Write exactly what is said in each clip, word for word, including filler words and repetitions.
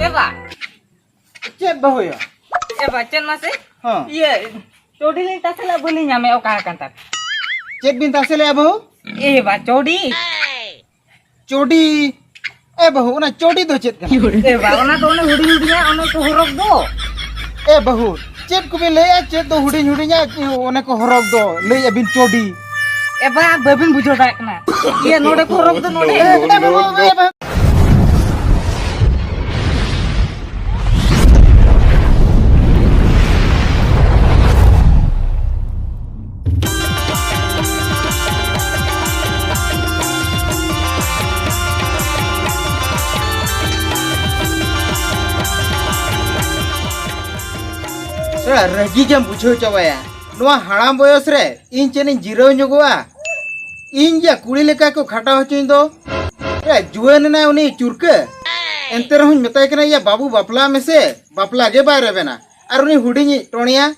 ᱮ ᱵᱟ᱾ ᱪᱮᱫ ᱵᱟᱹᱦᱩᱭᱟ? ᱮ ᱵᱟ, ᱪᱮᱫ ᱢᱟᱥᱮ? ᱦᱚᱸ᱾ ᱤᱭᱟᱹ, ᱪᱚᱰᱤ ᱞᱤᱧ ᱛᱟᱥᱮ ᱞᱮᱫ, ᱵᱟᱹᱞᱤᱧ ᱧᱟᱢᱮᱫ ᱚᱠᱟ ᱟᱠᱟᱱ ᱛᱟᱨ᱾ ᱪᱮᱫ ᱵᱤᱱ ᱛᱟᱥᱮ ᱞᱮᱫᱼᱟ ᱵᱟᱹᱦᱩ? ᱮ ᱵᱟ, ᱪᱚᱰᱤ᱾ ᱪᱚᱰᱤ? ᱮ ᱵᱟᱹᱦᱩ, ᱚᱱᱟ ᱪᱚᱰᱤ ᱫᱚ ᱪᱮᱫ ᱠᱟᱱᱟ? ᱮ ᱵᱟ, ᱚᱱᱟ ᱫᱚ ᱚᱱᱮ ᱦᱩᱰᱤᱧ ᱦᱩᱰᱤᱧᱟᱜ ᱚᱱᱮ ᱠᱚ ᱦᱚᱨᱚᱜ ᱫᱚ᱾ ᱮ ᱵᱟᱹᱦᱩ, ᱪᱮᱫ ᱠᱚᱵᱤᱱ ᱞᱟᱹᱭᱮᱫᱼᱟ? ᱪᱮᱫ ᱫᱚ ᱦᱩᱰᱤᱧ ᱦᱩᱰᱤᱧᱟᱜ ᱚᱱᱮ ᱠᱚ ᱦᱚᱨᱚᱜ ᱫᱚ? ᱞᱟᱹᱭᱮᱫᱼᱟ ᱵᱤᱱ ᱪᱚᱰᱤ᱾ ᱮ ᱵᱟ, ᱵᱟᱹᱵᱤᱱ ᱵᱩᱡᱷᱟᱹᱣ ᱫᱟᱲᱮᱭᱟᱜ ᱠᱟᱱᱟ᱾ ᱤᱭᱟᱹ, ᱱᱚᱰᱮ ᱠᱚ ᱦᱚᱨᱚᱜ ᱫᱚ, ᱱᱚᱰᱮ᱾ ᱮ, ᱮ, ᱵᱟᱹᱦᱩ, ᱮ, ᱵᱟᱹᱦᱩ᱾ ᱥᱟᱞᱟ ᱨᱟᱹᱜᱤ ᱜᱮᱢ ᱵᱩᱡᱷᱟᱹᱣ ᱪᱟᱵᱟᱭᱟ᱾ ᱱᱚᱣᱟ ᱦᱟᱲᱟᱢ ᱵᱚᱭᱚᱥ ᱨᱮ ᱤᱧ ᱪᱮᱫ ᱤᱧ ᱡᱤᱨᱟᱹᱣ ᱧᱚᱜᱚᱜᱼᱟ? ᱤᱧ ᱜᱮ ᱠᱩᱲᱤ ᱞᱮᱠᱟ ᱠᱚ ᱠᱷᱟᱴᱟᱣ ᱦᱚᱪᱚᱧ ᱫᱚ᱾ ᱮ, ᱡᱩᱣᱟᱹᱱ ᱮᱱᱟᱭ ᱩᱱᱤ ᱪᱩᱨᱠᱟᱹ᱾ ᱮᱱᱛᱮ ᱨᱮᱦᱚᱸᱧ ᱢᱮᱛᱟᱭ ᱠᱟᱱᱟ, "ᱭᱟ ᱵᱟᱹᱵᱩ, ᱵᱟᱯᱞᱟᱜ ᱢᱮᱥᱮ", ᱵᱟᱯᱞᱟ ᱜᱮ ᱵᱟᱭ ᱨᱮᱵᱮᱱᱟ᱾ ᱟᱨ ᱩᱱᱤ ᱦᱩᱰᱤᱧᱤᱡ ᱴᱚᱬᱮᱭᱟ,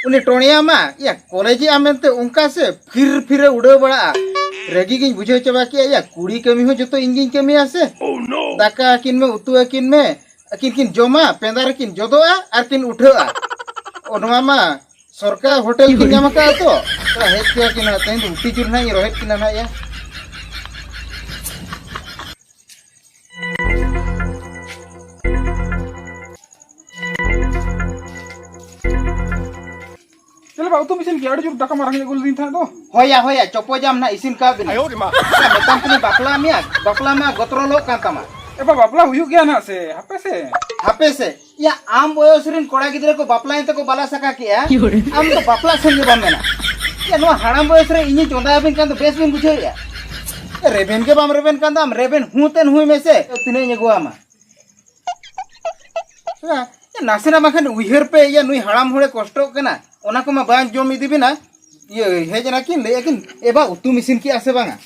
ᱩᱱᱤ ᱴᱚᱬᱮᱭᱟ ᱢᱟ, ᱭᱟ, ᱠᱚᱞᱮᱡᱮᱜᱼᱟ ᱢᱮᱱᱛᱮ ᱚᱱᱠᱟ ᱥᱮ ᱯᱷᱤᱨ ᱯᱷᱤᱨᱮ ᱩᱰᱟᱹᱣ ᱵᱟᱲᱟᱜᱼᱟ᱾ ᱨᱟᱹᱜᱤ ᱜᱤᱧ ᱵᱩᱡᱷᱟᱹᱣ ᱪᱟᱵᱟ ᱠᱮᱜᱼᱟ, ᱭᱟ, ᱠᱩᱲᱤ ᱠᱟᱹᱢᱤ ᱦᱚᱸ ᱡᱚᱛᱚ ᱤᱧ ᱜᱤᱧ ᱠᱟᱹᱢᱤᱭᱟ ᱥᱮ? ᱫᱟᱠᱟ ᱟᱹᱠᱤᱱ ᱢᱮ, ᱩᱛᱩ ᱟᱹᱠᱤᱱ ᱢᱮ, ᱟᱹᱠᱤᱱ ᱠᱤᱱ ᱡᱚᱢᱟ, ᱯᱮᱸᱫᱟ ᱨᱮᱠᱤᱱ ᱡᱚᱫᱚᱜᱼᱟ ᱟᱨ ᱠᱤᱱ ᱩᱴᱷᱟᱹᱜᱼᱟ᱾ ᱚ, ᱱᱚᱣᱟ ᱢᱟ ᱥᱚᱨᱠᱟᱨ ᱦᱳᱴᱮᱞ ᱠᱤᱱ ᱧᱟᱢ ᱟᱠᱟᱫᱼᱟ ᱛᱚ᱾ ᱛᱷᱚᱲᱟ ᱦᱮᱡ ᱠᱚᱜᱼᱟ ᱠᱤᱱ ᱦᱟᱸᱜ, ᱛᱮᱦᱮᱧ ᱫᱚ ᱩᱛᱤ ᱡᱳᱨ ᱱᱟᱦᱟᱜ ᱤᱧ ᱨᱚᱦᱮᱫ ᱠᱤᱱᱟ ᱱᱟᱦᱟᱜ ᱭᱟ᱾ ᱪᱮᱫ ᱞᱮᱠᱟ ᱩᱛᱩᱢ ᱤᱥᱤᱱ ᱠᱮᱜᱼᱟ? ᱟᱹᱰᱤ ᱡᱳᱨ ᱫᱟᱠᱟ ᱢᱟ ᱨᱮᱸᱜᱮᱡ ᱜᱚᱫ ᱞᱤᱫᱤᱧ ᱛᱟᱦᱮᱸᱫ ᱫᱚ᱾ ᱦᱳᱭᱟ, ᱦᱳᱭᱟ, ᱪᱚᱯᱚᱡᱟᱢ ᱱᱟᱦᱟᱜ ᱤᱥᱤᱱ ᱠᱟᱜ ᱵᱤᱱ᱾ ᱟᱭᱳ ᱨᱮ ᱢᱟ᱾ ᱢᱮᱛᱟᱢ ᱠᱟᱹᱱᱟᱹᱧ ᱵᱟᱯᱞᱟ ᱢᱮᱭᱟ, ᱵᱟᱯᱞᱟ ᱢᱟ ᱜᱚᱛᱨᱚ ᱞᱚᱜ ᱠᱟᱱ ᱛᱟᱢᱟ᱾ ᱮ ᱵᱟ, ᱵᱟᱯᱞᱟ ᱦᱩᱭᱩᱜ ᱜᱮᱭᱟ ᱱᱟᱦᱟᱜ ᱥᱮ, ᱦᱟᱯᱮ ᱥᱮ᱾ ᱦᱟᱯᱮ ᱥᱮ᱾ ᱭᱟ, ᱟᱢ ᱵᱚᱭᱚᱥ ᱨᱮᱱ ᱠᱚᱲᱟ ᱜᱤᱫᱽᱨᱟᱹ ᱠᱚ ᱵᱟᱯᱞᱟᱭᱮᱱ ᱛᱮᱠᱚ ᱵᱟᱞᱟ ᱥᱟᱠᱟ ᱠᱮᱜᱼᱟ᱾ ᱤᱭᱩ ᱨᱮ᱾ ᱟᱢ ᱫᱚ ᱵᱟᱯᱞᱟ ᱥᱮᱱ ᱜᱮ ᱵᱟᱢ ᱢᱮᱱᱟ᱾ ᱭᱟ, ᱱᱚᱣᱟ ᱦᱟᱲᱟᱢ ᱵᱚᱭᱚᱥ ᱨᱮ ᱤᱧᱤᱧ ᱪᱚᱸᱫᱟ ᱟᱹᱵᱤᱱ ᱠᱟᱱ ᱫᱚ ᱵᱮᱥ ᱵᱤᱱ ᱵᱩᱡᱷᱟᱹᱣᱮᱫᱼᱟ? ᱨᱮᱵᱮᱱ ᱜᱮ ᱵᱟᱢ ᱨᱮᱵᱮᱱ ᱠᱟᱱ ᱫᱚ ᱟᱢ, ᱨᱮᱵᱮᱱ ᱦᱩᱸ ᱛᱮᱱ ᱦᱩᱭ ᱢᱮᱥᱮ, ᱛᱤᱱᱟᱹᱜ ᱤᱧ ᱟᱹᱜᱩᱣᱟᱢᱟ? ᱦᱮᱸ, ᱱᱟᱥᱮᱱᱟᱜ ᱵᱟᱝᱠᱷᱟᱱ ᱩᱭᱦᱟᱹᱨ ᱯᱮ, ᱭᱟ, ᱱᱩᱭ ᱦᱟᱲᱟᱢ ᱦᱚᱲᱮ ᱠᱚᱥᱴᱚᱜ ᱠᱟᱱᱟ, ᱚᱱᱟ ᱠᱚᱢᱟ ᱵᱟᱝ ᱡᱚᱢ ᱤᱫᱤ ᱵᱤᱱᱟ᱾ ᱤᱭᱟᱹ, ᱦᱮᱡ ᱮᱱᱟ ᱠᱤᱱ, ᱞᱟᱹᱭᱮᱫᱼᱟ ᱠᱤᱱ, "ᱮ ᱵᱟ, ᱩᱛᱩᱢ ᱤᱥᱤᱱ ᱠᱮᱜᱼᱟ ᱥᱮ ᱵᱟᱝᱟ?"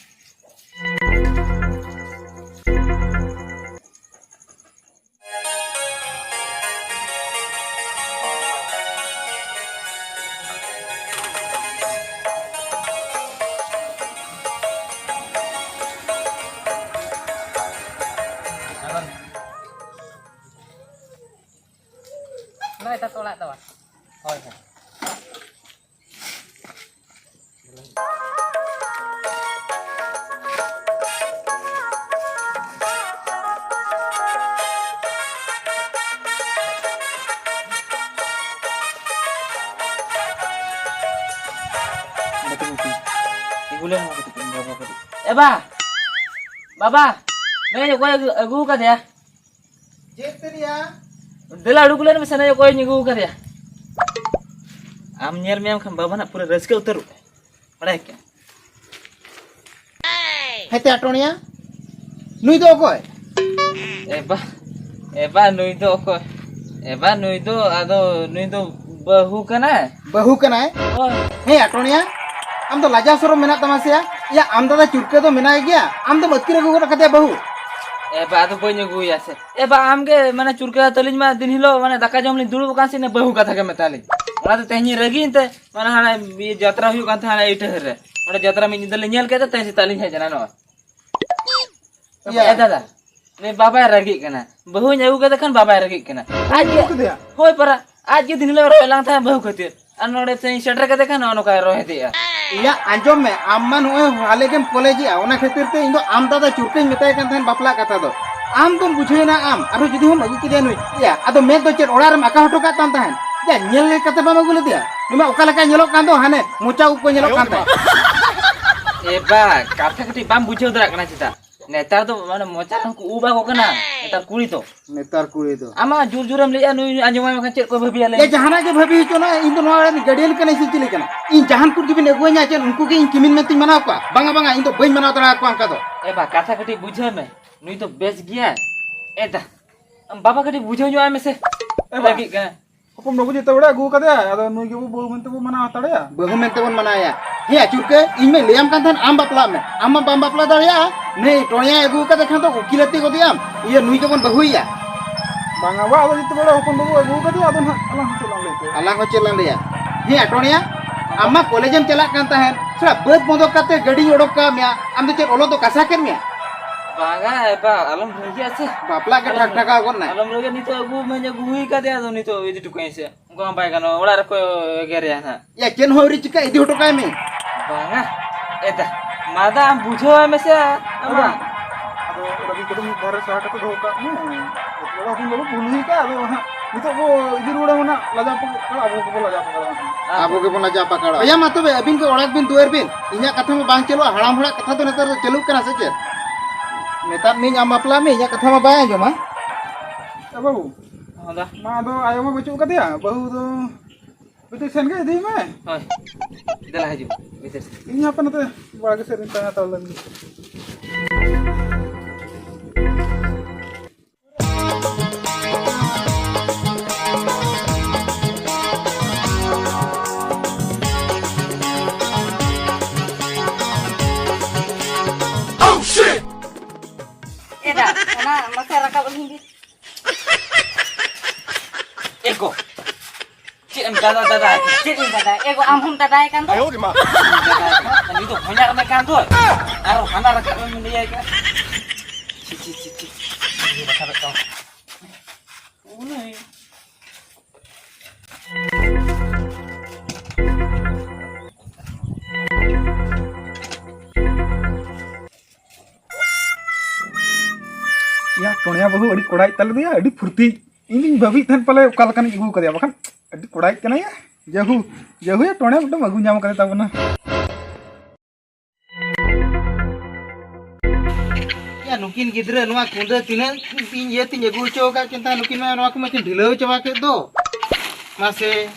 ᱛᱟᱠᱚ ᱚᱲᱟᱜ ᱫᱚ ᱵᱟᱝ᱾ ᱦᱳᱭ, ᱦᱳᱭ᱾ ᱛᱤᱸᱜᱩ ᱞᱮᱱ ᱢᱮ ᱠᱟᱹᱴᱤᱡ, ᱵᱟᱵᱟ ᱠᱟᱹᱴᱤᱡ᱾ ᱮ ᱵᱟ! ᱵᱟᱵᱟ! ᱱᱩᱭ ᱚᱠᱚᱭ ᱟᱹᱜᱩ, ᱟᱹᱜᱩ ᱟᱠᱟᱫᱮᱭᱟ? ᱪᱮᱫ ᱛᱮᱨᱭᱟ? ᱫᱮᱞᱟ ᱩᱰᱩᱠ ᱞᱮᱱ ᱢᱮᱥᱮ, ᱱᱩᱭ ᱚᱠᱚᱭ ᱟᱹᱜᱩ ᱟᱠᱟᱫᱮᱭᱟ? ᱟᱢ ᱧᱮᱞ ᱢᱮᱭᱟᱢ ᱠᱷᱟᱱ ᱵᱟᱵᱟ ᱱᱟᱜ ᱯᱩᱨᱟᱹ ᱨᱟᱹᱥᱠᱟᱹ ᱩᱛᱟᱹᱨᱚᱜ ᱠᱟᱱᱟ᱾ ᱵᱟᱲᱟᱭ ᱠᱮᱜᱼᱟᱢ? ᱦᱮᱸ ᱛᱮ ᱟᱴᱚᱬᱤᱭᱟ, ᱱᱩᱭ ᱫᱚ ᱚᱠᱚᱭ? ᱮ ᱵᱟ, ᱮ ᱵᱟ, ᱱᱩᱭ ᱫᱚ ᱚᱠᱚᱭ? ᱮ ᱵᱟ, ᱱᱩᱭ ᱫᱚ, ᱟᱫᱚ ᱱᱩᱭ ᱫᱚ ᱵᱟᱹᱦᱩ ᱠᱟᱱᱟᱭ᱾ ᱵᱟᱹᱦᱩ ᱠᱟᱱᱟᱭ? ᱦᱳᱭ᱾ ᱦᱮᱸ ᱟᱴᱚᱬᱤᱭᱟ, ᱟᱢ ᱫᱚ ᱞᱟᱡᱟᱣ ᱥᱚᱨᱚᱢ ᱢᱮᱱᱟᱜ ᱛᱟᱢᱟ ᱥᱮᱭᱟ? ᱭᱟ, ᱟᱢ ᱫᱟᱫᱟ ᱪᱩᱨᱠᱟᱹ ᱫᱚ ᱢᱮᱱᱟᱭ ᱜᱮᱭᱟ, ᱟᱢ ᱫᱚᱢ ᱟᱹᱛᱠᱤᱨ ᱟᱹᱜᱩ ᱜᱚᱫ ᱠᱟᱫᱮᱭᱟ ᱵᱟᱹᱦᱩ᱾ ᱮ ᱵᱟ, ᱟᱫᱚ ᱵᱟᱹᱧ ᱟᱹᱜᱩᱭᱟ ᱥᱮ᱾ ᱮ ᱵᱟ, ᱟᱢ ᱜᱮ ᱢᱟᱱᱮ ᱪᱩᱨᱠᱟᱹ ᱛᱟᱹᱞᱤᱧ ᱢᱟ ᱫᱤᱱ ᱦᱤᱞᱳᱜ ᱢᱟᱱᱮ ᱫᱟᱠᱟ ᱡᱚᱢ ᱞᱤᱧ ᱫᱩᱲᱩᱵ ᱟᱠᱟᱱ ᱥᱮ ᱤᱱᱟᱹ ᱵᱟᱹᱦᱩ ᱠᱟᱛᱷᱟ ᱜᱮ ᱢᱮᱛᱟ ᱞᱤᱧ᱾ ᱚᱱᱟᱛᱮ ᱛᱮᱦᱮᱧ ᱨᱟᱹᱜᱤᱭᱮᱱ ᱛᱮ ᱢᱟᱱᱮ ᱦᱟᱱᱟ ᱤᱭᱟᱹ ᱡᱟᱛᱨᱟ ᱦᱩᱭᱩᱜ ᱠᱟᱱ ᱛᱟᱦᱮᱸᱫ ᱦᱟᱱᱟ ᱤᱴᱟᱹᱦᱟᱹᱨ ᱨᱮ᱾ ᱚᱸᱰᱮ ᱡᱟᱛᱨᱟ ᱢᱤᱫ ᱧᱤᱫᱟᱹ ᱞᱤᱧ ᱧᱮᱞ ᱠᱮᱫ ᱛᱮ ᱛᱮᱦᱮᱧ ᱥᱮᱛᱟᱜ ᱞᱤᱧ ᱦᱮᱡ ᱮᱱᱟ ᱱᱚᱜᱼᱚᱭ᱾ ᱤᱭᱟᱹ᱾ ᱮ ᱫᱟᱫᱟ, ᱩᱱᱤ ᱵᱟᱵᱟᱭ ᱨᱟᱹᱜᱤᱜ ᱠᱟᱱᱟ᱾ ᱵᱟᱹᱦᱩᱧ ᱟᱹᱜᱩ ᱠᱮᱫᱮ ᱠᱷᱟᱱ ᱵᱟᱵᱟᱭ ᱨᱟᱹᱜᱤᱜ ᱠᱟᱱᱟ᱾ ᱟᱡ ᱜᱮ, ᱟᱹᱜᱩ ᱠᱮᱫᱮᱭᱟ? ᱦᱳᱭ ᱯᱟᱨᱟ, ᱟᱡ ᱜᱮ ᱫᱤᱱ ᱦᱤᱞᱳᱜ ᱨᱚᱦᱮᱫ ᱞᱟᱝ ᱛᱟᱦᱮᱸᱫ ᱵᱟᱹᱦᱩ ᱠᱷᱟᱹᱛᱤᱨ᱾ ᱟᱨ ᱱᱚᱰᱮ ᱛᱮᱧ ᱥᱮᱴᱮᱨ ᱠᱟᱫᱮ ᱠᱷᱟᱱ ᱱᱚᱜᱼᱚ ᱱᱚᱝᱠᱟᱭ ᱨᱚᱦᱮᱫᱮᱜᱼᱟ᱾ ᱤᱭᱟᱹ, ᱟᱸᱡᱚᱢ ᱢᱮ, ᱟᱢ ᱢᱟ ᱱᱚᱜᱼᱚᱭ ᱦᱟᱞᱮ ᱜᱮᱢ ᱠᱚᱞᱮᱡᱮᱜᱼᱟ, ᱚᱱᱟ ᱠᱷᱟᱹᱛᱤᱨ ᱛᱮ ᱤᱧ ᱫᱚ ᱟᱢ ᱫᱟᱫᱟ ᱪᱩᱨᱠᱟᱹᱧ ᱢᱮᱛᱟᱭ ᱠᱟᱱ ᱛᱟᱦᱮᱸᱫ ᱵᱟᱯᱞᱟᱜ ᱠᱟᱛᱷᱟ ᱫᱚ᱾ ᱟᱢ ᱫᱚᱢ ᱵᱩᱡᱷᱟᱹᱣ ᱮᱱᱟ ᱟᱢ, ᱟᱨᱦᱚᱸ ᱡᱩᱫᱤ ᱦᱚᱸᱢ ᱟᱹᱜᱩ ᱠᱮᱫᱮᱭᱟ ᱱᱩᱭ, ᱤᱭᱟᱹ, ᱟᱫᱚ ᱢᱮᱫ ᱫᱚ ᱪᱮᱫ ᱚᱲᱟᱜ ᱨᱮᱢ ᱟᱠᱟ ᱦᱚᱴᱚ ᱠᱟᱜ ᱛᱟᱢ ᱛᱟᱦᱮᱸᱫ? ᱭᱟ, ᱧᱮᱞ ᱞᱮᱠᱟᱛᱮ ᱵᱟᱢ ᱟᱹᱜᱩ ᱞᱮᱫᱮᱭᱟ? ᱱᱩᱭ ᱢᱟ ᱚᱠᱟ ᱞᱮᱠᱟᱭ ᱧᱮᱞᱚᱜ ᱠᱟᱱ ᱫᱚ, ᱦᱟᱱᱮ ᱢᱚᱪᱟ ᱩᱵ ᱠᱚ ᱧᱮᱞᱚᱜ ᱠᱟᱱ ᱛᱟᱭ᱾ ᱮ ᱵᱟ, ᱠᱟᱛᱷᱟ ᱠᱟᱹᱴᱤᱡ ᱵᱟᱢ ᱵᱩᱡᱷᱟᱹᱣ ᱫᱟᱲᱮᱭᱟᱜ ᱠᱟᱱᱟ ᱪᱮᱫᱟᱜ? ᱱᱮᱛᱟᱨ ᱫᱚ ᱢᱟᱱᱮ ᱢᱚᱪᱟ ᱨᱮᱦᱚᱸ ᱠᱚ ᱩᱵ ᱟᱠᱚ ᱠᱟᱱᱟ ᱱᱮᱛᱟᱨ ᱠᱩᱲᱤ ᱫᱚ᱾ ᱱᱮᱛᱟᱨ ᱠᱩᱲᱤ ᱫᱚ᱾ ᱟᱢᱟᱜ ᱡᱳᱨ ᱡᱳᱨᱮᱢ ᱞᱟᱹᱭᱮᱜᱼᱟ, ᱱᱩᱭ ᱟᱸᱡᱚᱢᱟᱭ ᱢᱮ ᱠᱷᱟᱱ ᱪᱮᱫ ᱠᱚ ᱵᱷᱟᱹᱵᱤᱭᱟ ᱞᱟᱹᱭ ᱮ, ᱢᱮ? ᱡᱟᱦᱟᱱᱟᱜ ᱜᱮ ᱵᱷᱟᱹᱵᱤ ᱦᱚᱪᱚ ᱱᱟ, ᱤᱧ ᱫᱚ ᱱᱚᱣᱟ ᱨᱮᱱ ᱜᱟᱨᱰᱤᱭᱟᱱ ᱠᱟᱹᱱᱟᱹᱧ ᱥᱮ ᱪᱤᱞᱤ ᱠᱟᱱᱟ? ᱤᱧ ᱡᱟᱦᱟᱱ ᱠᱚ ᱜᱮᱵᱤᱱ ᱟᱹᱜᱩᱣᱟᱹᱧᱟ ᱪᱮᱫ, ᱩᱱᱠᱩ ᱜᱮ ᱤᱧ ᱠᱤᱢᱤᱱ ᱢᱮᱱᱛᱮᱧ ᱢᱟᱱᱟᱣ ᱠᱚᱣᱟ? ᱵᱟᱝᱟ, ᱵᱟᱝᱟ, ᱤᱧ ᱫᱚ ᱵᱟᱹᱧ ᱢᱟᱱᱟᱣ ᱫᱟᱲᱮ ᱟᱠᱚᱣᱟ ᱚᱱᱠᱟ ᱫᱚ᱾ ᱮ ᱵᱟ, ᱠᱟᱛᱷᱟ ᱠᱟᱹᱴᱤᱡ ᱵᱩᱡᱷᱟᱹᱣ ᱢᱮ, ᱱᱩᱭ ᱫᱚ ᱵᱮᱥ ᱜᱮᱭᱟᱭ᱾ ᱮ ᱫᱟ, ᱟᱢ ᱵᱟᱵᱟ ᱠᱟᱹᱴᱤᱡ ᱵᱩᱡᱷᱟᱹᱣ ᱧᱚᱜ ᱟᱭ ᱢᱮᱥᱮ᱾ ᱮ ᱵᱟ᱾ ᱨᱟᱹᱜᱤᱜ ᱠᱟᱱᱟ᱾ ᱦᱚᱯᱚᱱ ᱵᱟᱹᱵᱩ ᱡᱮᱛᱮ ᱦᱚᱲᱮ ᱟᱹᱜᱩ ᱟᱠᱟᱫᱮᱭᱟ, ᱟᱫᱚ ᱱᱩᱭ ᱜᱮᱵᱚ ᱵᱟᱹᱦᱩ ᱢᱮᱱᱛᱮ ᱵᱚ ᱢᱟᱱᱟᱣ ᱦᱟᱛᱟᱲᱮᱭᱟ᱾ ᱵᱟᱹᱦᱩ ᱢᱮᱱᱛᱮ ᱵᱚᱱ ᱢᱟᱱᱟᱣᱮᱭᱟ᱾ ᱦᱮᱸ ᱪᱩᱨᱠᱟᱹ, ᱤᱧ ᱢᱟᱧ ᱞᱟᱹᱭᱟᱢ ᱠᱟᱱ ᱛᱟᱦᱮᱸᱱ ᱟᱢ ᱵᱟᱯᱞᱟᱜ ᱢᱮ, ᱟᱢ ᱢᱟ ᱵᱟᱢ ᱵᱟᱯᱞᱟ ᱫᱟᱲᱮᱭᱟᱜᱼᱟ᱾ ᱱᱩᱭ ᱴᱚᱬᱮᱭᱟᱭ ᱟᱹᱜᱩ ᱟᱠᱟᱫᱮ ᱠᱷᱟᱱ ᱫᱚ ᱩᱠᱤᱞ ᱟᱛᱮ ᱜᱚᱫᱮᱭᱟᱢ, ᱤᱭᱟᱹ ᱱᱩᱭ ᱜᱮᱵᱚᱱ ᱵᱟᱹᱦᱩᱭᱮᱭᱟ᱾ ᱵᱟᱝᱟ ᱵᱟ, ᱟᱫᱚ ᱡᱮᱛᱮ ᱦᱚᱲᱮ ᱦᱚᱯᱚᱱ ᱵᱟᱹᱵᱩ ᱟᱹᱜᱩ ᱟᱠᱟᱫᱮᱭᱟ, ᱟᱫᱚ ᱱᱟᱦᱟᱜ ᱟᱞᱟᱝ ᱦᱚᱸ ᱪᱮᱫ ᱞᱟᱝ ᱞᱟᱹᱭ ᱠᱮᱭᱟ? ᱟᱞᱟᱝ ᱦᱚᱸ ᱪᱮᱫ ᱞᱟᱝ ᱞᱟᱹᱭᱟ? ᱦᱮᱸ ᱴᱚᱬᱮᱭᱟ, ᱟᱢ ᱢᱟ ᱠᱚᱞᱮᱡᱽ ᱮᱢ ᱪᱟᱞᱟᱜ ᱠᱟᱱ ᱛᱟᱦᱮᱸᱱ, ᱛᱷᱚᱲᱟ ᱵᱟᱹᱫᱽ ᱵᱚᱱᱫᱚᱠ ᱠᱟᱛᱮ ᱜᱟᱹᱰᱤᱧ ᱚᱰᱚᱠ ᱠᱟᱜ ᱢᱮᱭᱟ, ᱟᱢ ᱫᱚ ᱪᱮᱫ ᱚᱞᱚᱜ ᱫᱚ ᱠᱟᱥᱟ ᱠᱮᱫ ᱢᱮᱭᱟ? ᱵᱟᱝᱟ, ᱮ ᱵᱟ, ᱟᱞᱚᱢ ᱨᱟᱹᱜᱤᱜᱼᱟ ᱥᱮ᱾ ᱵᱟᱯᱞᱟ ᱜᱮ ᱟᱞᱚᱢ ᱴᱷᱟᱠ ᱴᱷᱟᱠᱟ ᱜᱚᱫ ᱱᱟᱭ᱾ ᱟᱞᱚᱢ ᱨᱟᱹᱜᱤᱜᱼᱟ, ᱱᱤᱛᱚᱜ ᱟᱹᱜᱩ ᱢᱟᱧ ᱟᱹᱜᱩ ᱦᱩᱭ ᱠᱟᱫᱮᱭᱟ, ᱟᱫᱚ ᱱᱤᱛᱚᱜ ᱤᱫᱤ ᱦᱚᱴᱚ ᱠᱟᱹᱧ ᱥᱮ᱾ ᱚᱱᱠᱟ ᱦᱚᱸ ᱵᱟᱭ ᱜᱟᱱᱚᱜᱼᱟ, ᱚᱲᱟᱜ ᱨᱮᱠᱚ ᱮᱜᱮᱨᱮᱭᱟ ᱱᱟᱦᱟᱜ᱾ ᱭᱟ, ᱪᱮᱫ ᱦᱚᱸ ᱟᱹᱣᱨᱤ ᱪᱤᱠᱟ, ᱤᱫᱤ ᱦᱚᱴᱚ ᱠᱟᱭ ᱢᱮ᱾ ᱵᱟᱝᱟ, ᱮᱫᱟ, ᱢᱟ ᱫᱟ, ᱟᱢ ᱵᱩᱡᱷᱟᱹᱣᱟᱭ ᱢᱮᱥᱮ, ᱟᱢ ᱟᱫᱚ ᱢᱟ᱾ ᱟᱫᱚ ᱨᱟᱹᱜᱤ ᱠᱚᱫᱚ ᱢᱤᱫ ᱫᱷᱟᱨᱮ ᱥᱟᱦᱟ ᱠᱟᱛᱮ ᱫᱚᱦᱚ ᱠᱟᱜ ᱢᱮ᱾ ᱵᱟᱵᱟ ᱦᱚᱯᱚᱱ ᱵᱟᱵᱩ ᱵᱷᱩᱞ ᱦᱩᱭ ᱠᱟᱜᱼᱟ, ᱟᱫᱚ ᱦᱟᱸᱜ ᱱᱤᱛᱚᱜ ᱵᱚ ᱤᱫᱤ ᱨᱩᱣᱟᱹᱲᱟ, ᱢᱟᱱᱮ ᱞᱟᱡᱟᱣ ᱯᱟᱠᱟᱲ, ᱟᱵᱚ ᱜᱮᱵᱚ ᱞᱟᱡᱟᱣ ᱯᱟᱠᱟᱲᱟ᱾ ᱟᱵᱚ ᱜᱮᱵᱚᱱ ᱞᱟᱡᱟᱣ ᱯᱟᱠᱟᱲᱚᱜᱼᱟ᱾ ᱭᱟ, ᱢᱟ ᱛᱚᱵᱮ, ᱟᱹᱵᱤᱱ ᱜᱮ ᱚᱲᱟᱜ ᱵᱤᱱ ᱫᱩᱣᱟᱹᱨ ᱵᱤᱱ, ᱤᱧᱟᱹᱜ ᱠᱟᱛᱷᱟ ᱢᱟ ᱵᱟᱝ ᱪᱟᱹᱞᱩᱜᱼᱟ, ᱦᱟᱲᱟᱢ ᱦᱚᱲᱟᱜ ᱠᱟᱛᱷᱟ ᱫᱚ ᱱᱮᱛᱟᱨ ᱫᱚ ᱪᱟᱹᱞᱩᱜ ᱠᱟᱱᱟ ᱥᱮ ᱪᱮᱫ? ᱢᱮᱛᱟᱫ ᱢᱤᱧ ᱟᱢ ᱵᱟᱯᱞᱟᱜ ᱢᱮ, ᱤᱧᱟᱹᱜ ᱠᱟᱛᱷᱟ ᱢᱟ ᱵᱟᱭ ᱟᱸᱡᱚᱢᱟ᱾ ᱮ ᱵᱟᱹᱵᱩ, ᱦᱚᱸ ᱫᱟ᱾ ᱢᱟ ᱟᱫᱚ ᱟᱭᱳ ᱢᱟ ᱵᱟᱹᱪᱩᱜ ᱠᱟᱫᱮᱭᱟ, ᱵᱟᱹᱦᱩ ᱫᱚ ᱵᱷᱤᱛᱤᱨ ᱥᱮᱱ ᱜᱮ ᱤᱫᱤᱭ ᱢᱮ᱾ ᱦᱳᱭ, ᱫᱮᱞᱟ ᱦᱤᱡᱩᱜ ᱵᱷᱤᱛᱤᱨ ᱥᱮᱫ᱾ ᱤᱧ ᱦᱟᱯᱮ ᱱᱚᱛᱮ ᱵᱟᱲᱜᱮ ᱥᱮᱫ ᱨᱤᱧ ᱛᱟᱦᱮᱸ ᱦᱟᱛᱟᱲ ᱞᱮᱱ ᱜᱮ᱾ ᱮᱫᱟ, ᱚᱱᱟ ᱢᱟᱥᱮ ᱨᱟᱠᱟᱵ ᱟᱹᱞᱤᱧ ᱵᱤᱱ᱾ ᱮ ᱜᱚ, ᱪᱮᱫ ᱮᱢ ᱫᱟᱫᱟ ᱫᱟᱫᱟ ᱟᱭ ᱠᱟᱱᱟ? ᱪᱮᱫ ᱤᱧ ᱫᱟᱫᱟ? ᱮ ᱜᱚ, ᱟᱢ ᱦᱚᱸᱢ ᱫᱟᱫᱟᱭ ᱠᱟᱱ ᱫᱚ᱾ ᱟᱭᱳ ᱨᱮ ᱢᱟ᱾ ᱫᱟᱫᱟ ᱟᱭ ᱠᱟᱱᱟ? ᱩᱱᱤ ᱫᱚ ᱦᱚᱧᱦᱟᱨ ᱢᱮ ᱠᱟᱱ ᱫᱚᱭ᱾ ᱟᱨ ᱦᱟᱱᱟ ᱨᱟᱠᱟᱵ ᱮᱢ ᱞᱟᱹᱭᱟᱭ ᱠᱟᱱᱟ᱾ ᱪᱷᱤ, ᱪᱷᱤ, ᱪᱷᱤ, ᱪᱷᱤ᱾ ᱩᱱᱤ ᱨᱟᱠᱟᱵᱮᱫ ᱛᱟᱢᱟ᱾ ᱩᱱᱤ᱾ ᱭᱟ, ᱴᱚᱬᱮᱭᱟ ᱵᱟᱹᱦᱩ ᱟᱹᱰᱤ ᱠᱚᱲᱟᱭᱤᱡ ᱛᱟᱞᱮ ᱫᱚᱭᱟ, ᱟᱹᱰᱤ ᱯᱷᱩᱨᱛᱤ᱾ ᱤᱧ ᱫᱩᱧ ᱵᱷᱟᱹᱵᱤᱭᱮᱫ ᱛᱟᱦᱮᱸᱫ ᱯᱟᱞᱮ ᱚᱠᱟ ᱞᱮᱠᱟᱱᱤᱡ ᱟᱹᱜᱩ ᱠᱟᱫᱮᱭᱟ, ᱵᱟᱠᱷᱟᱱ ᱟᱹᱰᱤ ᱠᱚᱲᱟᱭᱤᱡ ᱠᱟᱱᱟᱭᱟ᱾ ᱡᱟᱹᱦᱩ, ᱡᱟᱹᱦᱩᱭᱟ, ᱴᱚᱬᱮ ᱢᱤᱫᱴᱟᱝ ᱟᱹᱜᱩ ᱧᱟᱢ ᱠᱟᱫᱮ ᱛᱟᱵᱚᱱᱟ᱾ ᱭᱟ, ᱱᱩᱠᱤᱱ ᱜᱤᱫᱽᱨᱟᱹ ᱱᱚᱣᱟ ᱠᱩᱸᱫᱟᱹ ᱛᱤᱱᱟᱹᱜ ᱤᱧ ᱤᱭᱟᱹ ᱛᱤᱧ ᱟᱹᱜᱩ ᱦᱚᱪᱚ ᱟᱠᱟᱫ ᱠᱤᱱ ᱛᱟᱦᱮᱸᱫ, ᱱᱩᱠᱤᱱ ᱢᱟ ᱱᱚᱣᱟ ᱠᱚᱢᱟ ᱠᱤᱱ ᱰᱷᱤᱞᱟᱹᱣ ᱪᱟᱵᱟ ᱠᱮᱫ ᱫᱚ᱾ ᱢᱟᱥᱮ᱾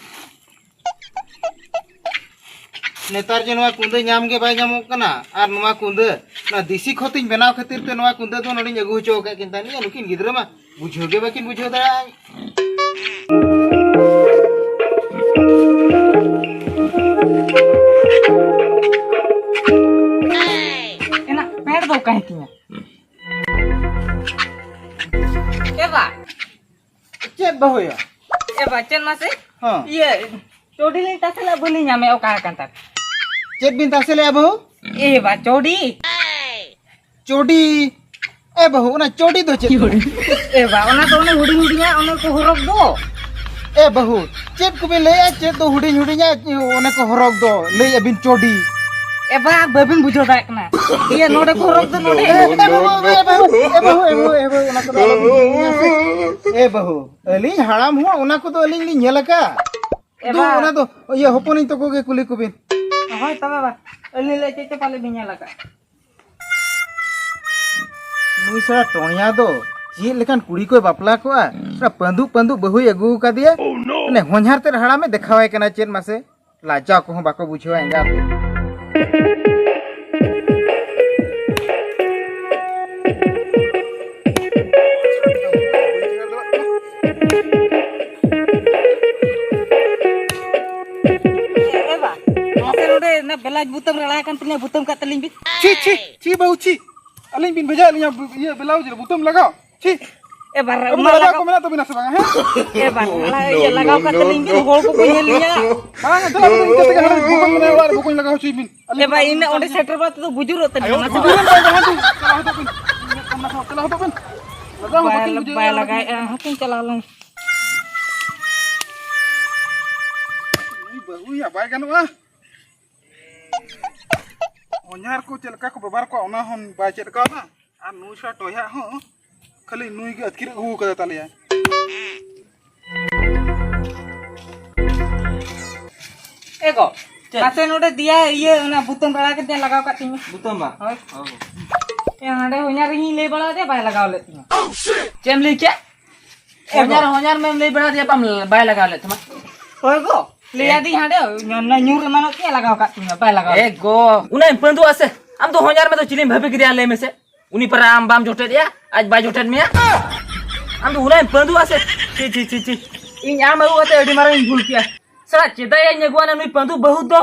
ᱱᱮᱛᱟᱨ ᱡᱮ ᱱᱚᱣᱟ ᱠᱩᱸᱫᱟᱹ ᱧᱟᱢ ᱜᱮ ᱵᱟᱭ ᱧᱟᱢᱚᱜ ᱠᱟᱱᱟ, ᱟᱨ ᱱᱚᱣᱟ ᱠᱩᱸᱫᱟᱹ, ᱱᱚᱣᱟ ᱫᱮᱥᱤ ᱠᱷᱚᱛᱤᱧ ᱵᱮᱱᱟᱣ ᱠᱷᱟᱹᱛᱤᱨ ᱛᱮ ᱱᱚᱣᱟ ᱠᱩᱸᱫᱟᱹ ᱫᱚ ᱱᱚᱰᱮᱧ ᱟᱹᱜᱩ ᱦᱚᱪᱚ ᱟᱠᱟᱫ ᱠᱤᱱ ᱛᱟᱦᱮᱸᱫ᱾ ᱱᱩᱠᱤᱱ ᱜᱤᱫᱽᱨᱟᱹ ᱢᱟ ᱵᱩᱡᱷᱟᱹᱣ ᱜᱮ ᱵᱟᱹᱠᱤᱱ ᱵᱩᱡᱷᱟᱹᱣ ᱫᱟᱲᱮᱭᱟᱜᱼᱟ᱾ ᱮᱱᱟ ᱯᱮᱱᱴ ᱫᱚ ᱚᱠᱟ ᱦᱮᱸ ᱛᱤᱧᱟ? ᱮ ᱵᱟ᱾ ᱪᱮᱫ ᱵᱟᱹᱦᱩᱭᱟ? ᱮ ᱵᱟ, ᱪᱮᱫ ᱢᱟᱥᱮ? ᱦᱚᱸ᱾ ᱤᱭᱟᱹ, ᱪᱚᱰᱤ ᱞᱤᱧ ᱛᱟᱥᱮ ᱞᱮᱫ, ᱵᱟᱹᱞᱤᱧ ᱧᱟᱢᱮᱫ, ᱚᱠᱟ ᱟᱠᱟᱱ ᱛᱟᱠ? ᱪᱮᱫ ᱵᱤᱱ ᱛᱟᱥᱮ ᱞᱮᱫᱼᱟ ᱵᱟᱹᱦᱩ? ᱮ ᱵᱟ, ᱪᱚᱰᱤ᱾ ᱪᱚᱰᱤ? ᱮ ᱵᱟᱹᱦᱩ, ᱚᱱᱟ ᱪᱚᱰᱤ ᱫᱚ ᱪᱮᱫ ᱠᱚ? ᱮ ᱵᱟ, ᱚᱱᱟ ᱫᱚ ᱚᱱᱮ ᱦᱩᱰᱤᱧ ᱦᱩᱰᱤᱧᱟᱜ ᱚᱱᱮ ᱠᱚ ᱦᱚᱨᱚᱜ ᱫᱚ᱾ ᱮ ᱵᱟᱹᱦᱩ, ᱪᱮᱫ ᱠᱚᱵᱤᱱ ᱞᱟᱹᱭᱮᱫᱼᱟ? ᱪᱮᱫ ᱫᱚ ᱦᱩᱰᱤᱧ ᱦᱩᱰᱤᱧᱟᱜ ᱚᱱᱮ ᱠᱚ ᱦᱚᱨᱚᱜ ᱫᱚ, ᱞᱟᱹᱭᱮᱫᱼᱟ ᱵᱤᱱ ᱪᱚᱰᱤ? ᱮ ᱵᱟ, ᱵᱟᱹᱵᱤᱱ ᱵᱩᱡᱷᱟᱹᱣ ᱫᱟᱲᱮᱭᱟᱜ ᱠᱟᱱᱟ᱾ ᱤᱭᱟᱹ, ᱱᱚᱰᱮ ᱠᱚ ᱦᱚᱨᱚᱜ ᱫᱚ ᱱᱚᱰᱮ᱾ ᱮ ᱵᱟᱹᱦᱩ, ᱮ ᱵᱟᱹᱦᱩ, ᱮ ᱵᱟᱹᱦᱩ, ᱚᱱᱟ ᱠᱚᱫᱚ ᱟᱞᱚᱵᱤᱱ ᱞᱟᱹᱭᱟ ᱥᱮ᱾ ᱮ ᱵᱟᱹᱦᱩ, ᱟᱹᱞᱤᱧ ᱦᱟᱲᱟᱢ ᱦᱚᱸ ᱚᱱᱟ ᱠᱚᱫᱚ ᱟᱹᱞᱤᱧ ᱞᱤᱧ ᱧᱮᱞ ᱟᱠᱟᱫ᱾ ᱮ ᱫᱩ, ᱵᱟ᱾ ᱚᱱᱟ ᱫᱚ ᱤᱭᱟᱹ ᱦᱚᱯᱚᱱᱤᱧ ᱛᱟᱠᱚ ᱜᱮ ᱠᱩᱞᱤ ᱠᱚᱵᱤᱱ᱾ ᱦᱳᱭ ᱛᱚᱵᱮ ᱵᱟ, ᱟᱹᱞᱤᱧ ᱞᱟᱹᱭ ᱪᱮᱫ ᱪᱚ ᱯᱟᱞᱮ ᱵᱤᱱ ᱧᱮᱞ ᱟᱠᱟᱫ᱾ ᱱᱩᱭ ᱥᱟᱞᱟ ᱴᱚᱬᱭᱟ ᱫᱚ ᱪᱮᱫ ᱞᱮᱠᱟᱱ ᱠᱩᱲᱤ ᱠᱚᱭ ᱵᱟᱯᱞᱟ ᱠᱚᱜᱼᱟ? ᱥᱟᱞᱟ ᱯᱟᱹᱱᱫᱩᱜ ᱯᱟᱹᱱᱫᱩᱜ ᱵᱟᱹᱦᱩᱭ ᱟᱹᱜᱩ ᱟᱠᱟᱫᱮᱭᱟ᱾ ᱢᱟᱱᱮ ᱦᱚᱧᱦᱟᱨ ᱛᱮᱫ ᱦᱟᱲᱟᱢᱮ ᱫᱮᱠᱷᱟᱣᱟᱭ ᱠᱟᱱᱟ ᱪᱮᱫ ᱢᱟᱥᱮ? ᱞᱟᱡᱟᱣ ᱠᱚᱦᱚᱸ ᱵᱟᱠᱚ ᱵᱩᱡᱷᱟᱹᱣᱟ ᱮᱸᱜᱟ ᱟᱯᱟᱛ᱾ ᱮ ᱵᱟ, ᱢᱟᱥᱮ ᱱᱚᱰᱮ ᱚᱱᱟ ᱵᱮᱞᱟᱡᱽ ᱵᱩᱛᱟᱹᱢ ᱨᱮ ᱟᱲᱟᱜ ᱟᱠᱟᱱ ᱛᱟᱹᱞᱤᱧᱟ, ᱵᱩᱛᱟᱹᱢ ᱠᱟᱜ ᱛᱟᱹᱞᱤᱧ ᱵᱤᱱ᱾ ᱪᱷᱤ, ᱪᱷᱤ, ᱪᱷᱤ ᱵᱟᱹᱦᱩ, ᱪᱷᱤ᱾ ᱟᱹᱞᱤᱧ ᱵᱤᱱ ᱵᱷᱮᱡᱟᱭᱮᱫ ᱞᱤᱧᱟ ᱵᱩ-, ᱤᱭᱟᱹ ᱵᱮᱞᱟᱩᱡᱽ ᱨᱮ ᱵᱩᱛᱟᱹᱢ ᱞᱟᱜᱟᱣ? ᱪᱷᱤ᱾ ᱮ ᱵᱟᱨ, ᱟᱹᱵᱤᱱ ᱚᱱᱟ ᱞᱟᱜᱟᱣ ᱞᱟᱜᱟᱣ ᱠᱚ ᱢᱮᱱᱟᱜ ᱛᱟᱹᱵᱤᱱᱟ ᱥᱮ ᱵᱟᱝᱟ, ᱦᱮᱸ? ᱮ ᱵᱟᱨ, ᱚᱱᱟ ᱤᱭᱟᱹ ᱞᱟᱜᱟᱣ ᱠᱟᱜ ᱛᱟᱹᱞᱤᱧ ᱵᱤᱱ, ᱦᱚᱲ ᱠᱚᱠᱚ ᱧᱮᱞ ᱞᱤᱧᱟ᱾ ᱵᱟᱝᱟ, ᱪᱟᱞᱟᱜ ᱵᱤᱱ, ᱤᱱᱠᱟᱹ ᱛᱮᱜᱮ ᱦᱟᱸᱰᱮ ᱵᱚᱠᱚᱧ ᱢᱮᱱᱟᱭᱟ ᱚᱲᱟᱜ ᱨᱮ, ᱵᱚᱠᱚᱧ ᱞᱟᱜᱟᱣ ᱦᱚᱪᱚᱭ ᱵᱤᱱ᱾ ᱟᱹᱞᱤᱧ ᱮ ᱵᱟᱨ, ᱤᱱᱟᱹ ᱚᱸᱰᱮ ᱥᱮᱴᱮᱨ ᱵᱟᱲᱟ ᱛᱮᱫᱚ ᱵᱩᱡᱩᱨᱚᱜ ᱛᱟᱹᱞᱤᱧᱟ, ᱚᱱᱟ ᱵᱩᱡᱩᱨ ᱵᱟᱝ, ᱡᱟᱦᱟᱸ ᱛᱤᱥ ᱪᱟᱞᱟᱣ ᱦᱚᱫᱚᱜ ᱵᱤᱱ᱾ ᱤᱧᱟᱹᱜ ᱥᱟᱢᱱᱟ ᱥᱮᱫ ᱪᱟᱞᱟᱣ ᱦᱚᱫᱚᱜ ᱵᱤᱱ᱾ ᱞᱟᱡᱟᱣ ᱦᱚᱸ ᱵᱟᱭ, ᱵᱟᱹᱠᱤᱱ ᱵᱩᱡᱷᱟᱹᱣ ᱵᱟᱭ ᱧᱟᱢᱟ᱾ ᱞᱟᱜᱟᱭᱮᱫᱼᱟ, ᱦᱟᱯᱮᱧ ᱪᱟᱞᱟᱣ ᱞᱮᱱ᱾ ᱩᱱᱤ ᱵᱟᱹᱦᱩᱭᱟ ᱵᱟᱭ ᱜᱟᱱᱚᱜᱼᱟ᱾ ᱦᱚᱧᱦᱟᱨ ᱠᱚ ᱪᱮᱫ ᱞᱮᱠᱟ ᱠᱚ ᱵᱮᱵᱚᱦᱟᱨ ᱠᱚᱣᱟ, ᱚᱱᱟ ᱦᱚᱸ ᱵᱟᱭ ᱪᱮᱫ ᱠᱟᱣᱱᱟ᱾ ᱟᱨ ᱱᱩᱭ ᱥᱟ ᱴᱚᱭᱦᱟᱜ ᱦᱚᱸ ᱠᱷᱟᱹᱞᱤ ᱱᱩᱭ ᱜᱮ ᱟᱹᱛᱠᱤᱨ ᱟᱹᱜᱩ ᱠᱟᱫᱟ ᱛᱟᱞᱮᱭᱟ᱾ ᱮ ᱜᱚ, ᱪᱮᱫ? ᱱᱟᱥᱮ ᱱᱚᱰᱮ ᱫᱮᱭᱟ ᱤᱭᱟᱹ ᱚᱱᱟ ᱵᱩᱛᱟᱹᱢ ᱟᱲᱟ ᱠᱟᱛᱮ ᱞᱟᱜᱟᱣ ᱠᱟᱜ ᱛᱤᱧ ᱢᱮ᱾ ᱵᱩᱛᱟᱹᱢ ᱵᱟ? ᱦᱳᱭ᱾ ᱚ᱾ ᱮ, ᱦᱟᱸᱰᱮ ᱦᱚᱧᱦᱟᱨ ᱤᱧ ᱞᱟᱹᱭ ᱵᱟᱲᱟ ᱟᱫᱮᱭᱟ, ᱵᱟᱭ ᱞᱟᱜᱟᱣ ᱞᱮᱫ ᱛᱤᱧᱟ᱾ ᱪᱮᱫ ᱮᱢ ᱞᱟᱹᱭ ᱠᱮᱫ? ᱮ ᱜᱚ᱾ ᱦᱚᱧᱦᱟᱨ, ᱦᱚᱧᱦᱟᱨ ᱢᱮᱢ ᱞᱟᱹᱭ ᱵᱟᱲᱟ ᱟᱫᱮᱭᱟ, ᱵᱟᱢ, ᱵᱟᱭ ᱞᱟᱜᱟᱣ ᱞᱮᱫ ᱛᱟᱢᱟ? ᱦᱳᱭ ᱜᱚ, ᱞᱟᱹᱭ ᱮ᱾ ᱟᱫᱤᱧ ᱦᱟᱸᱰᱮ, ᱧᱩ-, ᱧᱩᱨ ᱮᱢᱟᱱᱚᱜ ᱛᱤᱧᱟ, ᱞᱟᱜᱟᱣ ᱠᱟᱜ ᱛᱤᱧᱟ, ᱵᱟᱭ ᱞᱟᱜᱟᱣ ᱞᱮᱫ ᱮ ᱛᱤᱧᱟ᱾ ᱜᱚ, ᱩᱱᱟᱹᱜ ᱮᱢ ᱯᱟᱹᱱᱫᱩᱜᱼᱟ ᱥᱮ? ᱟᱢ ᱫᱚ ᱦᱚᱧᱦᱟᱨ ᱢᱮ ᱫᱚ ᱪᱤᱞᱤᱢ ᱵᱷᱟᱹᱵᱤ ᱠᱮᱫᱮᱭᱟ ᱞᱟᱹᱭ ᱢᱮᱥᱮ? ᱩᱱᱤ ᱯᱟᱨᱟ ᱟᱢ ᱵᱟᱢ ᱡᱚᱴᱮᱫ ᱮᱭᱟ, ᱟᱡ ᱵᱟᱭ ᱡᱚᱴᱮᱫ ᱢᱮᱭᱟ᱾ ᱟᱢ ᱫᱚ ᱩᱱᱟᱹᱜ ᱮᱢ ᱯᱟᱹᱱᱫᱩᱜᱼᱟ ᱥᱮ? ᱪᱷᱤ, ᱪᱷᱤ, ᱪᱷᱤ, ᱪᱷᱤ᱾ ᱤᱧ ᱟᱢ ᱟᱹᱜᱩ ᱠᱟᱛᱮ ᱟᱹᱰᱤ ᱢᱟᱨᱟᱝ ᱤᱧ ᱵᱷᱩᱞ ᱠᱮᱜᱼᱟ᱾ ᱥᱟᱞᱟ ᱪᱮᱫᱟᱜ ᱭᱟᱧ ᱟᱹᱜᱩᱣᱟᱱᱟ ᱱᱩᱭ ᱯᱟᱹᱱᱫᱩ ᱵᱟᱹᱦᱩ ᱫᱚ?